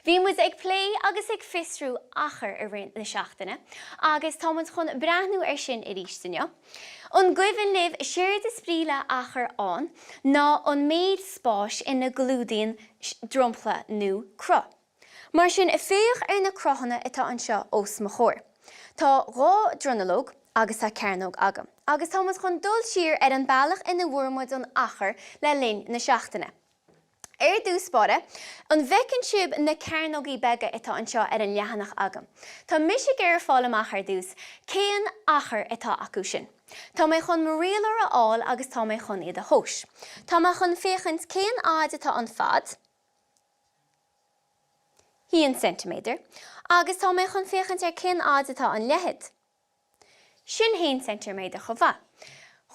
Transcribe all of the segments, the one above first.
Bhí muid ag plé agus ag fiosrú achar i rith na seachtaine agus tá muid chun breathnú ar sin arís inniu. An gcuimhin libh séard is brí le achar ann ná an méid spáis ina gclúdaíonn dromchla nó cruth. Mar sin, féach ar na cruthanna atá anseo os mo chomhair. Tá 2 dronuilleog agus tá cearnóg agam. Agus tá muid chun dul siar ar an bealach ina bhfuair muid an achar le linn na seachtaine. Ar dtús báire, an bhfeiceann sibh na cearnógaí beaga atá anseo ar an leathanach agam? Tá mise ag iarraidh fáil amach ar dtús cén achar atá acu sin. Tá mé chun mo rialóir a fháil agus tá mé chun iad a thomhas. Tá mé chun féachaint cén fhaid atá an fad. 1 ceintiméadar, agus tá mé chun féachaint ar cén fhaid atá an leithead. Sin 1 ceintiméadar chomh mhaith.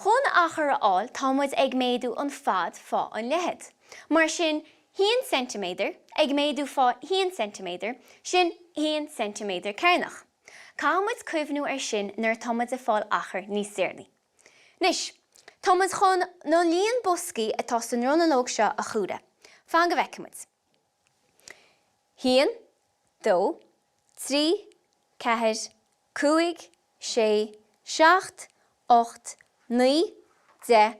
Chun achar a fháil tá muid ag méadú an fad fá an leithead. Mar sin 1 ceintiméadar ag méadú fá 1 ceintiméadar, sin 1 ceintiméadar cearnach. Caithfidh muid cuimhniú ar sin nuair atá muid ag fáil achar níos deireanaí. Anois, tá muid chun na líon boscaí atá sa ndronuilleog seo a chomhaireamh. Fan go bhfeicfidh muid. 1, 2, 3, 4, 5, 6, 7, 8, 9, 10,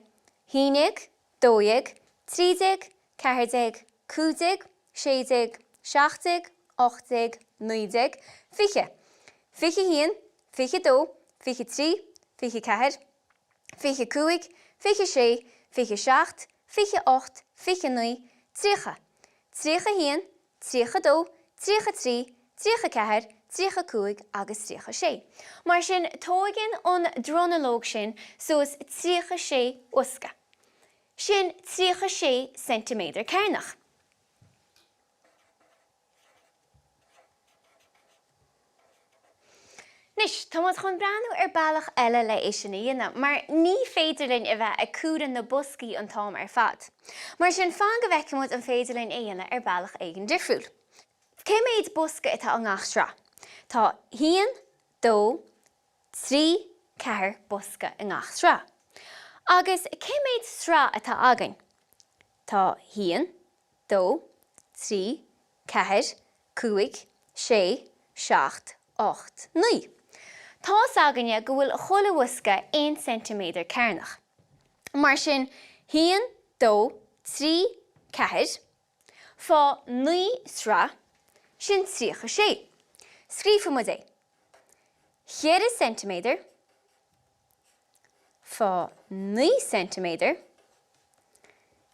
11, 12, 13, 14, 15, 16, 17, 18, 19, 20, 21, 22, 23, 24, 25, 26, 27, 28, 29, 30, 31, 32, 33, 34, 35 agus 36. Mar sin, tóigeann an dronuilleog sin suas 36 bhosca. Sin 36 ceintiméadar cearnach. Anois, tá muid chun breathnú ar bealach eile le é sin a dhéanamh, mar ní féidir linn a bheith ag comhaireamh na boscaí an t-am ar fad. Mar sin, fan go bhfeicfidh muid an féidir linn é a dhéanamh ar bealach éigin difriúil. Cé méid bosca atá i ngach sraith? Tá haon, dó, trí, ceathair bosca i ngach sraith. Agus cé méid sraith atá againn? Tá haon, 2, 3, 4, 5, 6, 7, 8, 9. Tá's againne go bhfuil chuile bhosca 1 ceintiméadar cearnach. Mar sin, 1, 2, 3, 4, fá 9 sraith, sin 36. Scríobhfaidh muid é. 4 ceintiméadar fá 9 ceintiméadar,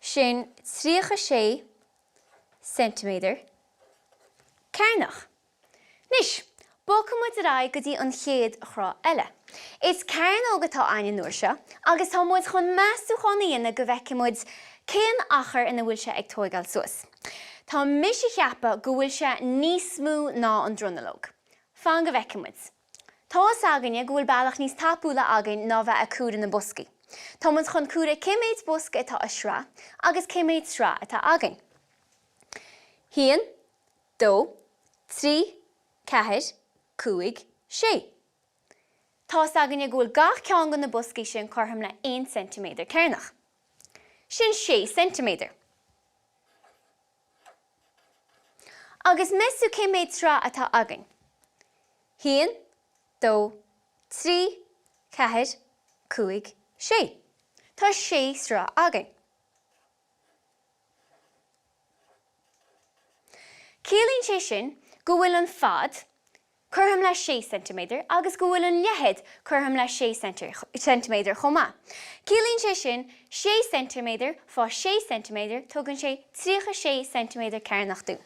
sin 36 ceintiméadar cearnach. Anois, bogfaidh muid ar aghaidh go dtí an chéad chruth eile. Is cearnóg atá againn an uair seo agus tá muid chun meastúchán a dhéanamh go bhfeicfidh muid cén achar ina bhfuil sé ag tóigeáil suas. Tá mise a cheapadh go bhfuil sé níos mó ná an dronuilleog. Fan go bhfeicfidh muid. Tá's againne go bhfuil bealach níos tapúla againn ná bheith ag comhaireamh na boscaí. Tá muid chun comhaireamh cé méid bosca atá i sraith agus cé méid sraith atá againn. Haon, dó, trí, ceathair, cúig, sé. Tá's againne go bhfuil gach ceann de na boscaí sin cothrom le haon ceintiméadar cearnach. Sin sé ceintiméadar. Agus meas tú cé méid sraith atá againn? Haon, dó, trí, ceathair, cúig, sé. Tá sé sraith againn. Ciallaíonn sé sin go bhfuil an fad cothrom le sé ceintiméadar agus go bhfuil an leithead cothrom le sé ceintiméadar chomh maith. Ciallaíonn sé sin sé ceintiméadar fá sé ceintiméadar, tugann sé 36 ceintiméadar cearnach dúinn.